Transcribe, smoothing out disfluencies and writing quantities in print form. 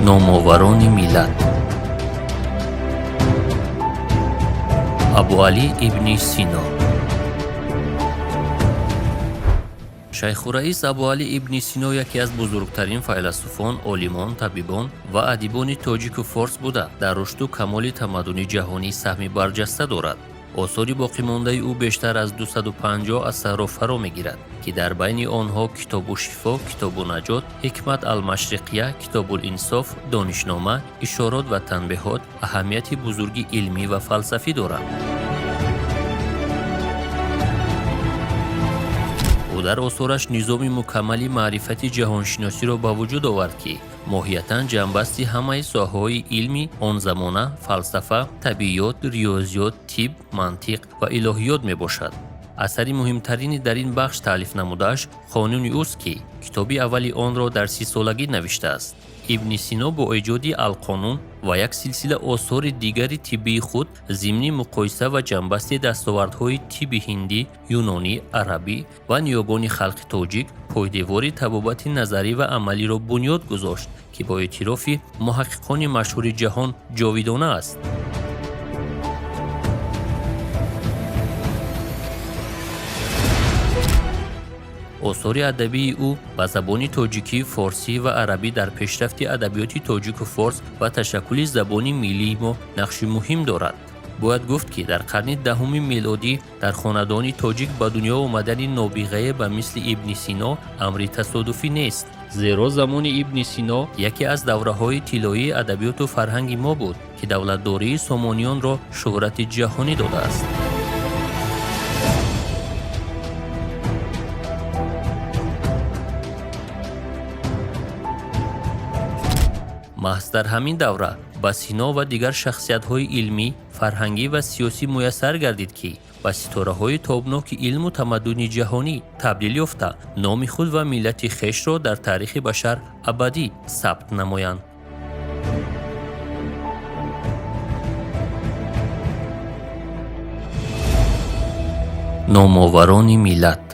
Номоварони миллат. Абуалӣ ибни Сино. Шайхураис Абуалӣ ибни Сино яке аз бузургтарин файласуфон, олимон, табибон ва адибони тоҷику форс буда, дар рушду камоли тамаддуни ҷаҳонӣ саҳми барҷаста дорад. Осори боқимондаи ӯ бештар аз 250 асарро фаро мегирад, ки дар байни онҳо Китобу шифо, Китобу наҷот, Ҳикмат алмашриқия, Китобул инсоф, Донишнома, Ишорот ва танбеҳот аҳамияти бузурги илмӣ ва фалсафӣ доранд. Ӯ дар осораш низоми мукаммали маърифати ҷаҳоншиносиро ба вуҷуд овард, ки моҳиятан ҷамъбасти ҳамаи соҳаҳои илми он замона: фалсафа, табиёт, риёзиёт, тиб, мантиқ ва илоҳиёт мебошад. Асари муҳимтарини дар ин бахш таълиф намудааш Қонуни ӯст, ки китоби аввали онро дар 30-солагӣ навиштааст. Ибни Сино бо эҷоди Алқонун ва як силсила осори дигари тиббии худ зимни муқоиса ва ҷамъбасти дастовардҳои тибби ҳиндӣ, юнонӣ, арабӣ ва ниёгони халқи тоҷик пойдевори табобати назарӣ ва амалиро бунёд гузошт, ки бо эътирофи муҳаққиқони машҳури ҷаҳон ҷовидона аст. Осори адабии ӯ ба забони тоҷикӣ, форсӣ ва арабӣ дар пешрафти адабиёти тоҷику форс ва ташаккули забони миллии мо нақши муҳим дорад. Бояд гуфт, ки дар қарни даҳуми мелодӣ дар хонадони тоҷик ба дунё омадани нобиғае ба мисли Ибни Сино амри тасодуфӣ нест, зеро замони Ибни Сино яке аз давраҳои тиллоии адабиёту фарҳанги мо буд, ки давлатдории Сомониёнро шӯҳрати ҷаҳонӣ додааст. Маҳз дар ҳамин давра ба Сино ва дигар шахсиятҳои илмӣ, фарҳангӣ ва сиёсӣ муяссар гардид, ки ба ситораҳои тобноки илму тамаддуни ҷаҳонӣ табдил ёфта, номи худ ва миллати хешро дар таърихи башар абадӣ сабт намоянд. Номоварони миллат.